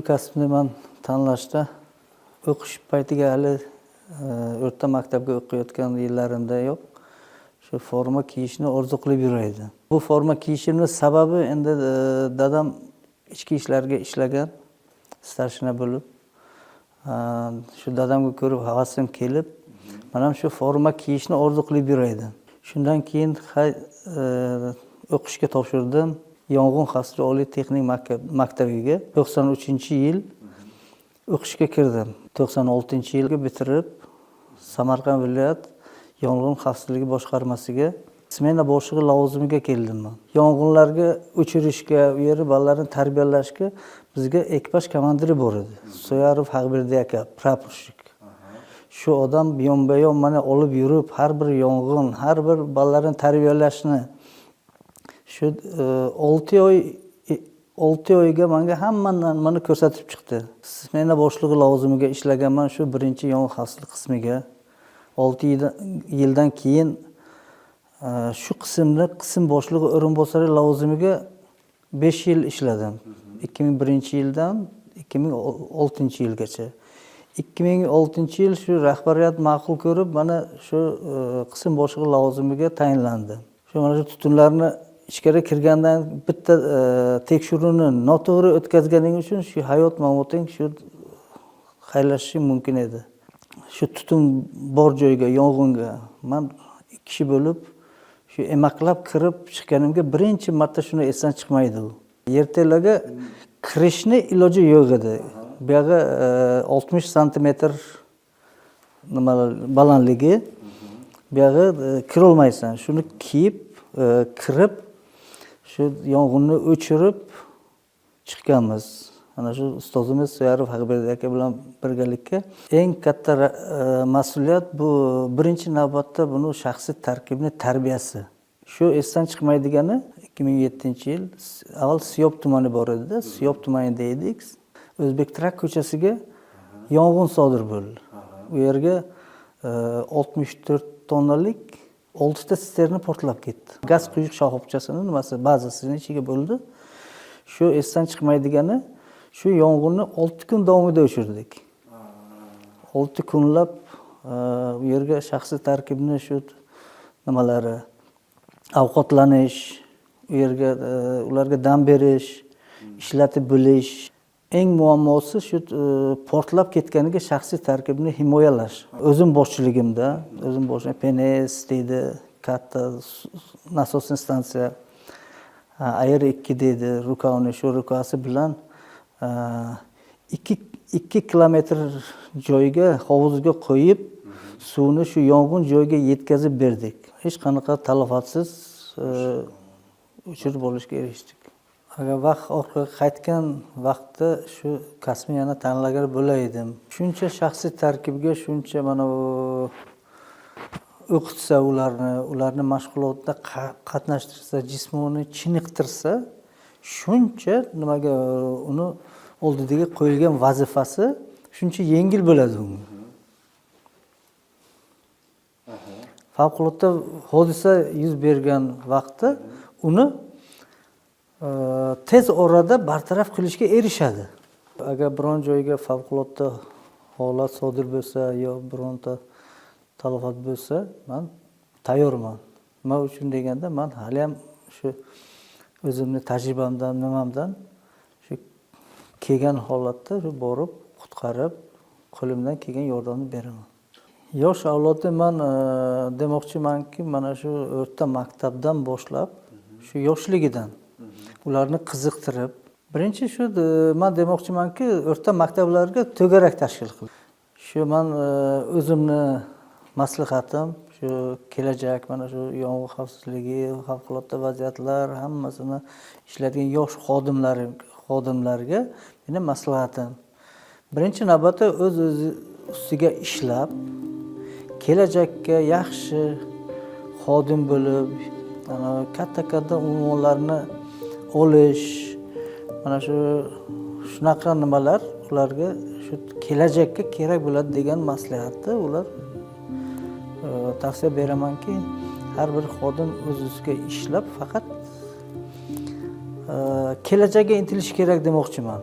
Shu kasbni man tanlashda o'qish paytiga hali o'rta maktabga o'qiyotgan yillarimdayoq shu forma kiyishni orzu qilib yurar edim. Bu forma kiyishimni sababi endi dadam ichki ishlarga ishlagan, старшина bo'lib. Shu dadamga ko'rib havasim kelib, man ham shu forma kiyishni orzu qilib yurar edim. Shundan keyin o'qishga topshirdim. Yong'in xavfsizligi oliy texnik maktabiga 93-yil o'qishga kirdim. 96-yilga bitirib, Samarqand viloyat yong'in xavfsizligi boshqarmasiga smena boshlig'i lavozimiga keldim man. Yong'inlarga o'chirishga, u yerda bolalarni tarbiyalashga bizga ekipaj komandiri bor edi. Soyarov Haqberdi aka, прапорщик. Shu odam yonma-yon mana olib yurib, har bir yong'in, har bir bolalarni tarbiyalashni shu 6 oy, 6 oyga menga hamma nimani ko'rsatib chiqdi. Smena boshlig'i lavozimiga ishlaganman shu birinchi yong'in xavfsizlik qismiga. 6 yildan keyin shu qismni qism boshlig'i o'rinbosari lavozimiga 5 yil ishladim. 2001-yildan 2006-yilgacha. 2006-yil shu rahbariyat ma'qul ko'rib, mana shu qism boshlig'i lavozimiga tayinlandim. Shu mana shu tutunlarni ichkari kirgandan bitta tekshiruvni noto'g'ri o'tkazganing uchun shu hayot mamoting shu xayrlashishi mumkin edi. Shu tutun bor joyga, yong'inga man ikki kishi bo'lib shu emaklab kirib chiqqanimga birinchi marta shuni esdan chiqmaydi u. Yerto'laga kirishni iloji yo'q edi. Buyog'i 60 santimetr nima balandligi, buyog'i kirolmaysan. Shuni kiyib kirib, shu yong'inni o'chirib chiqqanmiz. Ana shu ustozimiz Soyarov Haqberdi aka bilan birgalikda. Eng katta mas'uliyat bu birinchi navbatda buni shaxsiy tarkibni tarbiyasi. Shu esdan chiqmaydigani, 2007-yil avval Siyob tumani bor edida, Siyob tumanida edik. O'zbek Trak ko'chasiga yong'in sodir bo'ldi. U yerga 64 tonnalik oltita sisterna portlab ketdi. Gaz quyish shoxobchasini nimasi, bazasini ichiga bo'ldi. Shu esdan chiqmaydigani, shu yong'inni 6 kun davomida o'chirdik. 6 kunlab u yerga shaxsiy tarkibni shu nimalari, ovqatlanish, u yerga ularga dam berish, ishlatib bilish. Eng muammosi shu portlab ketganiga shaxsiy tarkibni himoyalash. O'zim boshchiligimda, o'zim boshim ПНС deydi, katta насосный stansiya, АР 2 deydi, рукавный, shu рукав si bilan 2 kilometr joyga hovuzga qo'yib, suvni shu yong'in joyiga yetkazib berdik. Hech qanaqa talofatsiz o'chirib olishga erishdik. Agar vaqt orqaga qaytgan vaqtda shu kasbni yana tanlagan bo'lar edim. Shuncha shaxsiy tarkibga shuncha mana bu o'qitsa, ularni mashg'ulotda qatnashtirsa, jismoniy chiniqtirsa, shuncha nimaga uni oldiga qo'yilgan vazifasi shuncha yengil bo'ladi unga. Favqulodda hodisa yuz bergan vaqtda uni tez orada bartaraf qilishga erishadi. Agar biron joyga favqulodda holat sodir bo'lsa yo bironta talafot bo'lsa, man tayyorman. Nima uchun deganda, man haliyam shu o'zimni tajribamdan, nimamdan shu kelgan holatda shu borib qutqarib, qo'limdan kelgan yordamni beraman. Yosh avlodni man demoqchimanki, mana shu o'rta maktabdan boshlab, shu yoshligidan ularni qiziqtirib, birinchi shu man demoqchimanki, o'rta maktablarga to'garak tashkil qil. Shu man o'zimni maslahatim shu: kelajak mana shu yong'in xavfsizligi, favqulodda vaziyatlar hammasini ishlaydigan yosh xodimlarga meni maslahatim: birinchi navbatda o'z o'zi ustiga ishlab, kelajakka yaxshi xodim bo'lib, ana katta katta unvonlarni olish, mana shu shunaqa nimalar ularga shu kelajakka kerak bo'ladi degan maslahatni ular tavsiya beramanki, har bir xodim o'z ustiga ishlab, faqat kelajakka intilishi kerak demoqchiman.